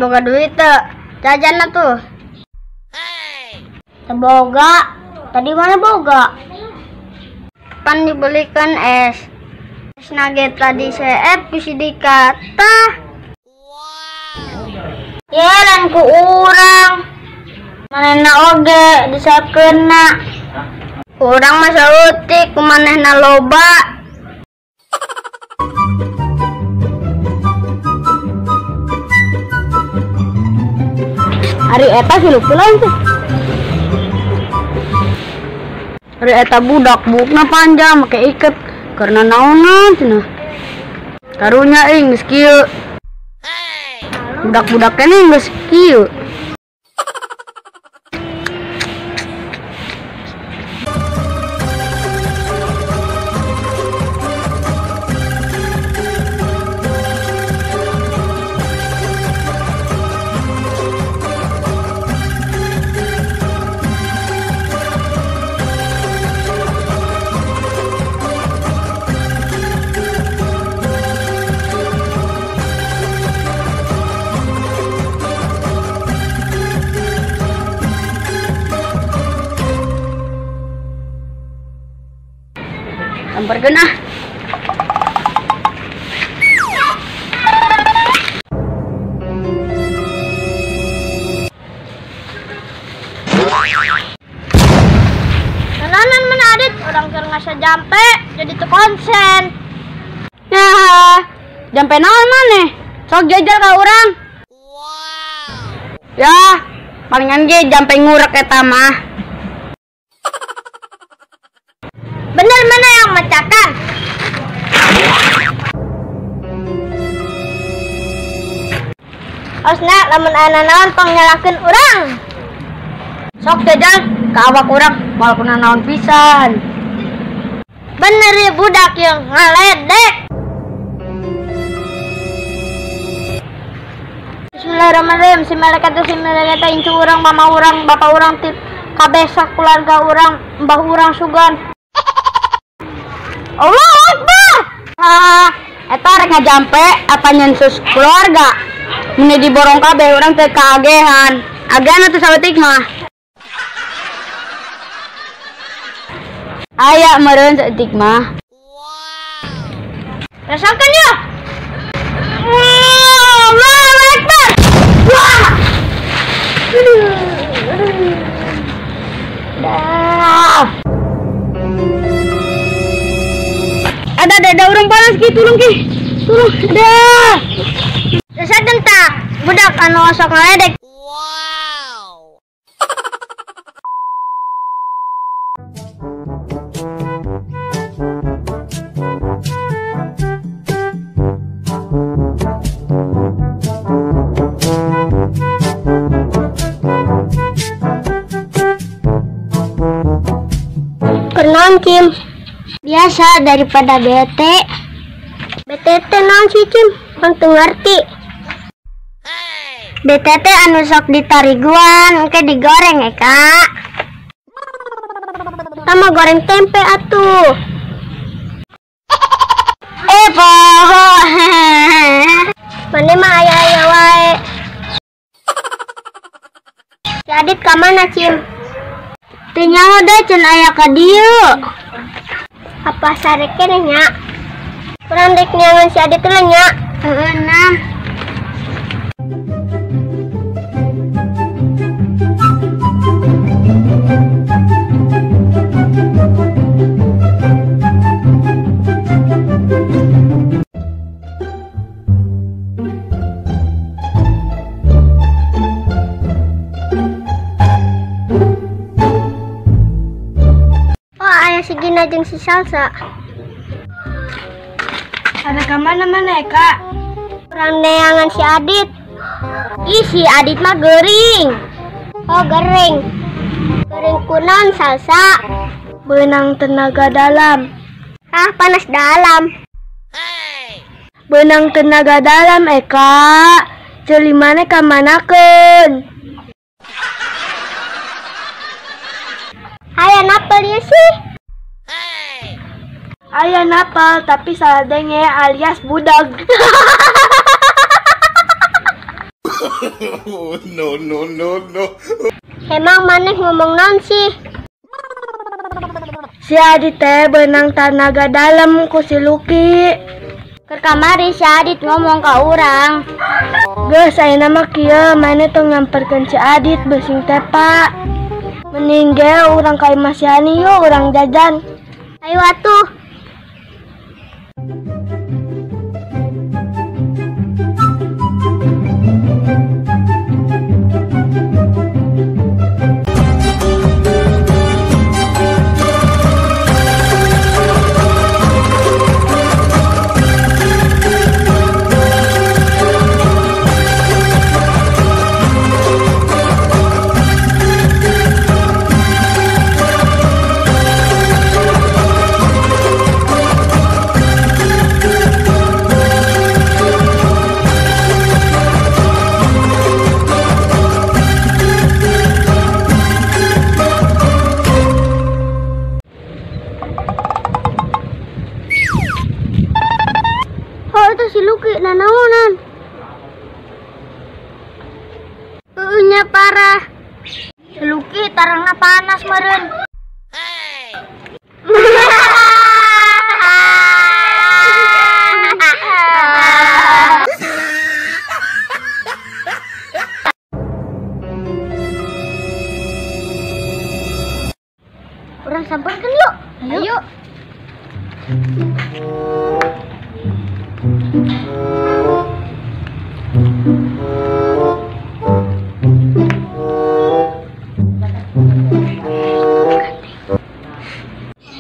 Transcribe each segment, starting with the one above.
Boga duit teu? Jajan atuh. Teu boga. Tadi mana boga? Pan dibelikan es. Es nugget tadi seep ku si Dika. Tah. Wow. Ya lan ku urang. Manehna oge diseepkeunna. Urang mah saeutik ku manehna loba. Ari eta si lupa lain tuh. Ari eta budak bukna panjang make iket karena naonan cenah. Karunya ing geus kieu. Budak-budak keneh geus kieu. Samperkeun ah. Kananan mana Adit, orang keur ngasa jampe jadi teu konsen. Nah, jampe naon maneh? Sok jajal ka urang. Wow. Ya, palingan ge jampe ngurek eta mah. Bener mana yang mecakan? Osna lamun aya naon tong nyalakeun urang. Sok jajal ka awak urang moal kuna naon pisan. Bener ya budak yang ngaledek. Bismillahirrahmanirrahim. Si malaikat si malaikat incu urang, mama urang, bapak urang, tip kabeh keluarga urang, mbah urang sugan. Allahu Akbar. Ah, eta rek ngajampe apa nyensus keluarga. Meni diborong kabeh urang teu kaagehan. Agehan atuh saeutik mah. Aya meureun saeutik mah. Wow. Rasakan ya. Allahu Akbar. Wah. Dah. Ada orang panas ki, tolong ki. Tolong, ada. Rasakan tah, budak anu osok ngaledek. Wow. Kenaon Cim? Biasa daripada bete. Bete teh naon sih Cim? Kan teu ngarti. Bete teh anu sok ditariguan, engke digoreng ya Kak. Sama goreng tempe atuh. Eh poho. Mane mah aya-aya wae. Si Adit ka mana Cim? Teu nyaho da can aya ka dieu. Apa sare keneh nya? Kurang dek neangan si Adit teh nya. Heeh nah. Oh, aya si Gina jeung si Salsa. Ada ka mana-mana Kak? Kurang neangan si Adit. Ih, si Adit mah gering. Oh, gering. Gering kunon Salsa. Benang tenaga dalam. Ah, panas dalam. Benang tenaga dalam Eka. Ceuli maneh ka manakeun? Aya napel ieu sih. Aya napel tapi salah denge alias budak. No, no, no, no. Emang maneh ngomong naon sih? Si Adit teh benang tanaga dalam ku si Luki. Keur kamari si Adit ngomong ka urang. Geus ayeuna mah kieu maneh tong nyamperkeun si Adit beusing tepa. Mending ge urang ka imah si Hani yuk urang jajan. Ayo atuh. Oh, itu si Luki nanaonan. Nya parah. Si Luki tarangna panas meureun. Hey. Urang sampeurkeun yuk. Ayo.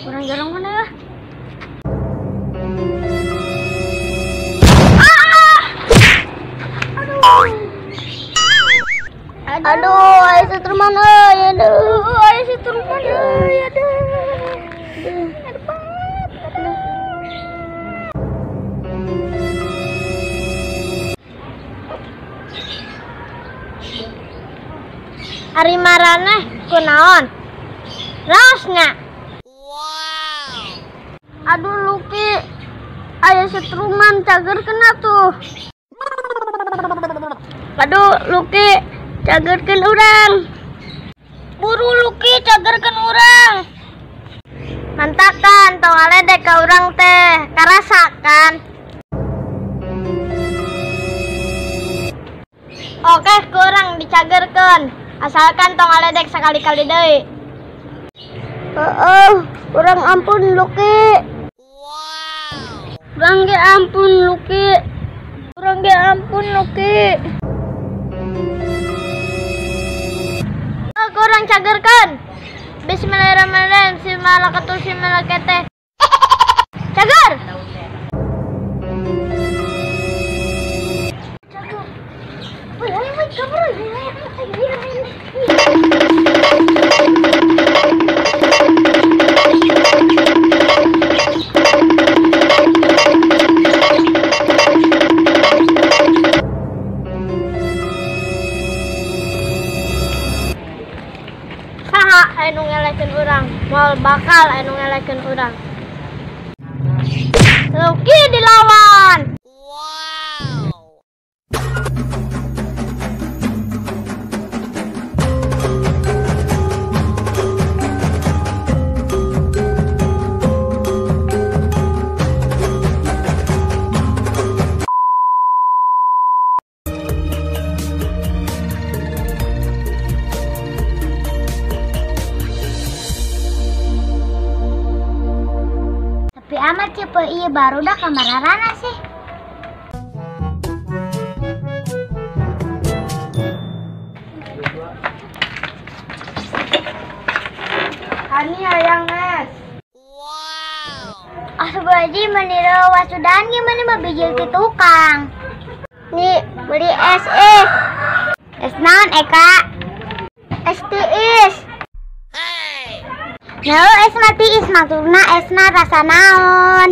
Kurang jarang mana ya? Aduh, ayo setruman euy, aduh, ayo setruman euy, aduh. Aduh, aduh. Ari maraneh kunaon? Raosnya. Wow. Aduh Luki, aya setruman cager kena tuh. Aduh Luki, cagerkeun urang. Buru Luki, cagerkeun urang. Mantakan tong aledek ka urang teh, karasakan. Oke, kurang dicagerkeun. Asalkan tong aledek sekali-kali deui. Heeh, urang ampun Luki. Wow. Urang ge ampun Luki. Urang ge ampun Luki. Kurang cagerkeun. Bismillahirrahmanirrahim. Simalakatu simalakete. Cager. Cager. Woi, ayo woi, kabur. Ayo, ayo, ayo. Saha anu ngelekeun urang, moal bakal anu ngelekeun urang. Luki dilawan. Wow. Tapi amat cepe iya baru dah kamararana sih. Hani hayang es. Wow. Astagfirullahaladzim, meniru wasudahan gimana mah bijil ti tukang. Nih beli es eh. Es naon Eka? Es tiis. Hey. Nah, es mati is maksudna esna rasa naon?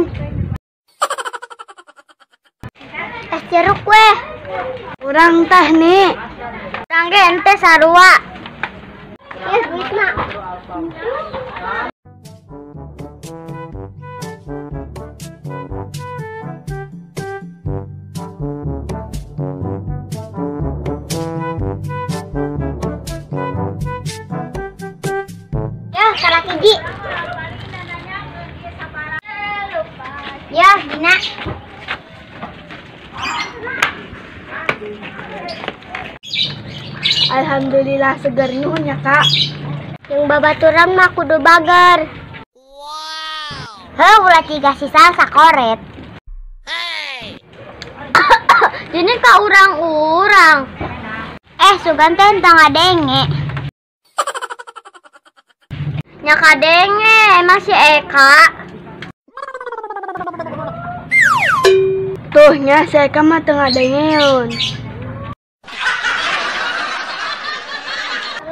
Es jeruk weh. Urang teh nih. Urang ge ente sarua. Ya duitna. Alhamdulillah seger nuhun ya kak. Yang babaturan mah kudu bager. Wow. Heuh ulah ciga sisaan sakoret. Hey. Jadi ka urang-urang. Sugan teh entong ngadenge. Nya kadenge emang si Eka. Tuh nya si Eka mah teu ngadengeun.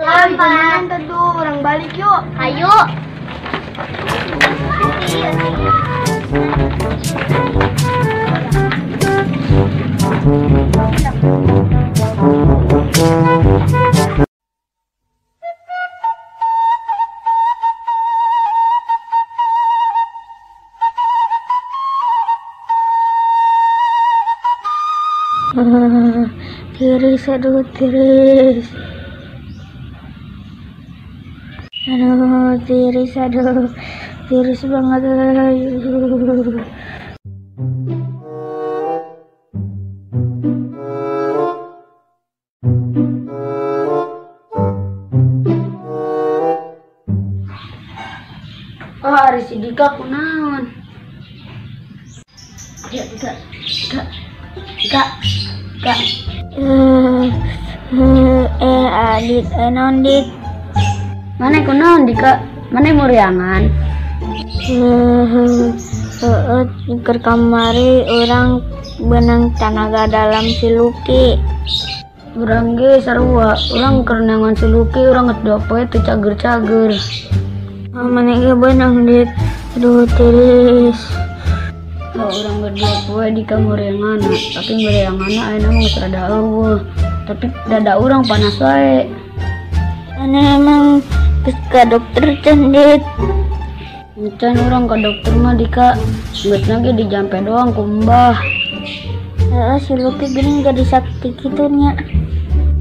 Lambat tuh, orang balik yuk. Ayo. Tiris, aduh tiris. Aduh, tiris, aduh, tiris banget. Aduh. Oh, hari si Dika kunaon? Dika, Dika, Dika, Dika, Dika. Adit, naon Dit? Mana kunaon Dika? Mana muriangan? Heeh, keur kamari urang beunang tanaga dalam si Luki. Urang ge sarua, urang keur neangan si Luki urang geus dua poe teu cager-cager. Mana ge beunang Dit? Aduh tiris. Oh, urang geus dua poe Dika muriangan, tapi murianganna ayeuna mah geus rada eueuh. Tapi dada urang panas wae. Aneh emang geus ka dokter can Dit. Can urang ka dokter mah Dika, geusna ge dijampe doang ku mbah. Heeh, si Luki geuning jadi sakti kitu nya.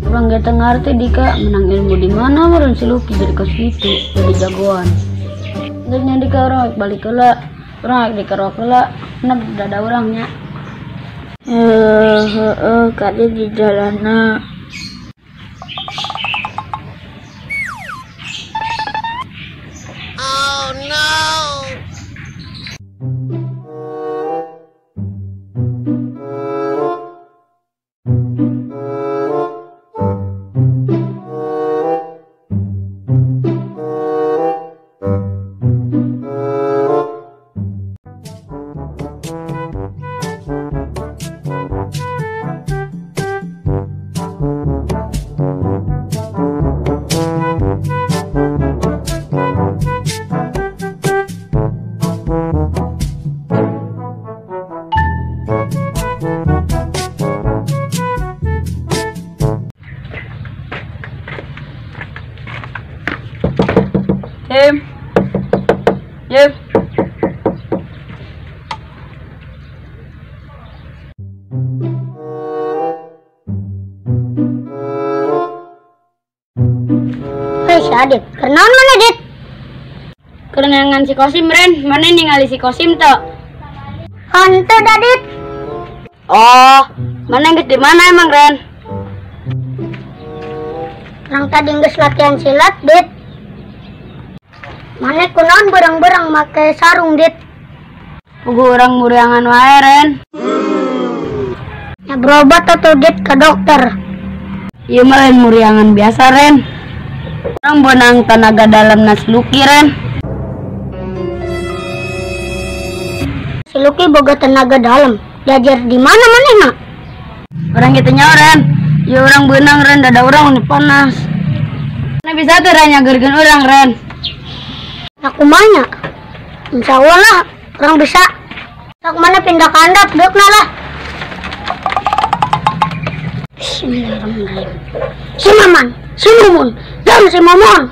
Urang ge teu ngarti Dika, menang ilmu di mana meureun si Luki jadi kos kitu, jadi jagoan. Geus nya Dika urang rek balik heula, urang rek dikerok heula, enak dada urang nya. Heeh, kade di jalanna. Oh no. Jim. Jim. Hei si Adit, kenaon mana Dit? Kerenangan si Kosim Ren, mana ningali si Kosim teu? Henteu da Dit. Oh, mana geus di mana emang Ren? Urang tadi geus latihan silat Dit. Mana kunaon berang-berang make sarung Dit? Pugu urang muriangan wae Ren. Ya berobat atuh Dit ke dokter. Ieu mah lain muriangan biasa Ren. Urang beunang tenaga dalam si Luki Ren. Si Luki boga tenaga dalam. Diajar di mana manehna? Urang kitu nya Ren. Ieu urang beunang Ren, dada urang panas. Mana bisa teu Ren nyageurkeun urang Ren? Aku manya, insya Allah lah, orang bisa. Aku mana pindah ke handap, duduk lah. Bismillahirrahmanirrahim. Si Maman, si Mumun, dan si Momon.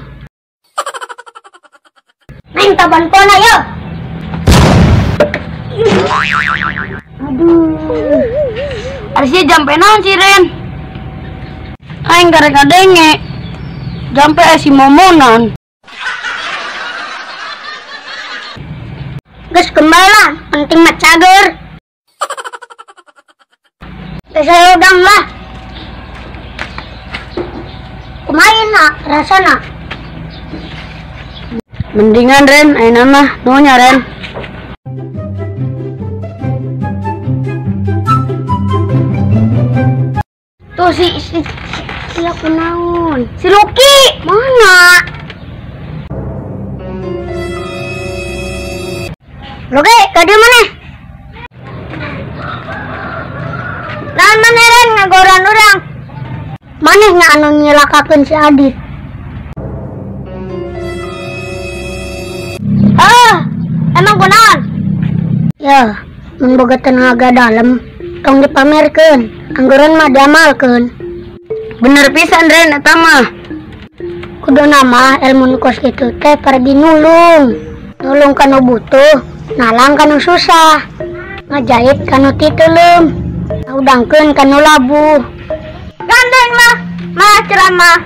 Minta bantuan ayo. Aduh, harusnya jampe naon si Ren? Aing karek kadenge. Jampe si Momonan. Geus kembali lah, penting mah cager. Geus ayo udang lah. Kumaha rasana? Mendingan Ren, ayeuna mah nuhun nya Ren. Tuh si aku naon? Si Luki mana? Luki, ka dieu maneh? Naon maneh Ren ngagoran urang? Maneh nya anu nyilakakeun si Adit. Ah, emang kunaon? Ya, mun boga tenaga dalem tong dipamerkeun, angguran mah diamalkeun. Bener pisan Ren eta mah. Kuduna mah ilmu nu kos kitu teh pargi nulung. Nulung kanu butuh, nalang kanu susah, ngajahit kanu titeuleum, ngudangkeun kanu labuh. Gandeng lah, mah ceramah.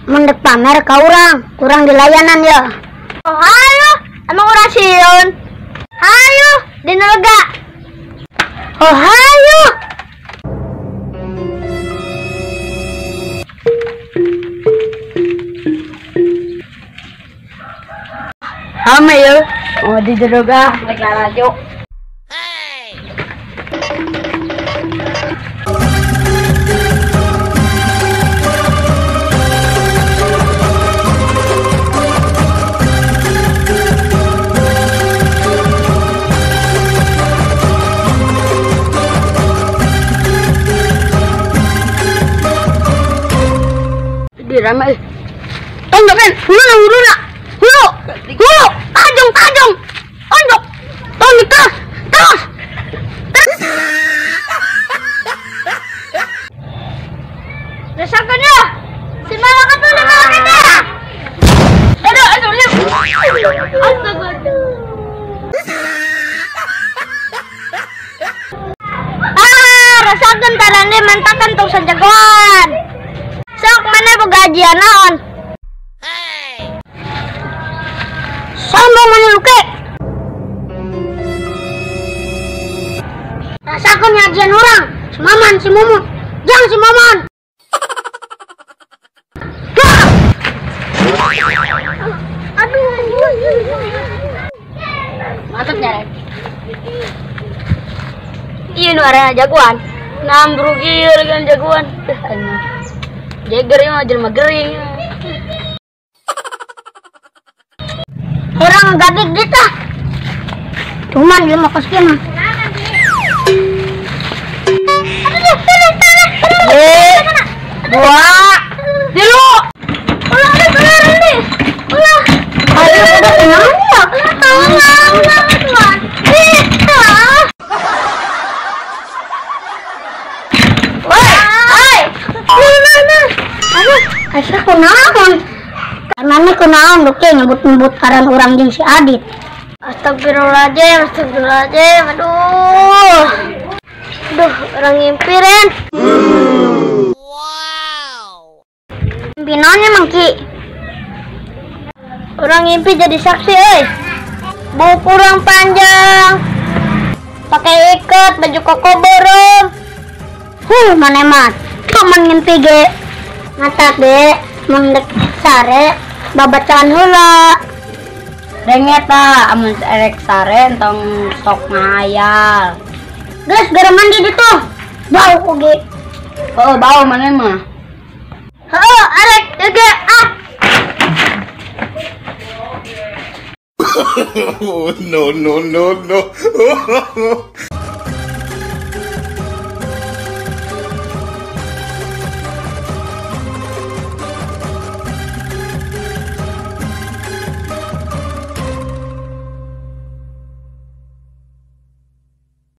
Mun dek pamer ka urang, kurang dilayanan ya. Oh, hayu, emang urang sieun. Hayu, dina lega. Oh, hayu. Hame yo. Oh, di jero ga, rek lalajo. Hey. Di rame. Tonjok kan, huluna huluna. Hulu, hulu, tajung, tajung. Tonjok, tonjok terus, terus. Terus. Rasakan ya. Si malaikat tuh, si malaikat ya. Aduh, aduh, aduh. Astaga. Ah, rasakan tarane mantakan tong sajagoan. Sok mana boga ajian naon? Sombong mana Luki? Rasakan ajian orang. Si Maman, si Mumun. Jangan si Maman. Aduh. Mantap ya, Ren. Iya nu arena jagoan. Nambruk ieu lagi jagoan. Jeger ieu mah jelema gering. Orang gabik gitu. Cuman dia mau kos kieu mah. Dua, tilu. Ulah, ulah, ulah, ulah. Ayo, udah tenang ya. Ulah, ulah, ulah. Woi, oi. Ulah, ulah. Aduh, asa kunaon? Karena kunaon Luki nyebut-nyebut ngaran urang jeung si Adit. Astagfirullahaladzim, astagfirullahaladzim. Aduh. Aduh, orang ngimpi Ren. Wow. Mimpi naon emang Ki? Orang ngimpi jadi saksi euy. Buku kurang panjang. Pakai ikat, baju koko borong. Huh, mana mah. Cuman ngimpi ge. Mata ge, mun dek sare babacaan heula. Denge ta, amun erek sare entong sok ngayal. Geus gara mandi ditu. Bau oge. Oh, bau mana mah. Heeh, arek ge ah. No, no, no, no.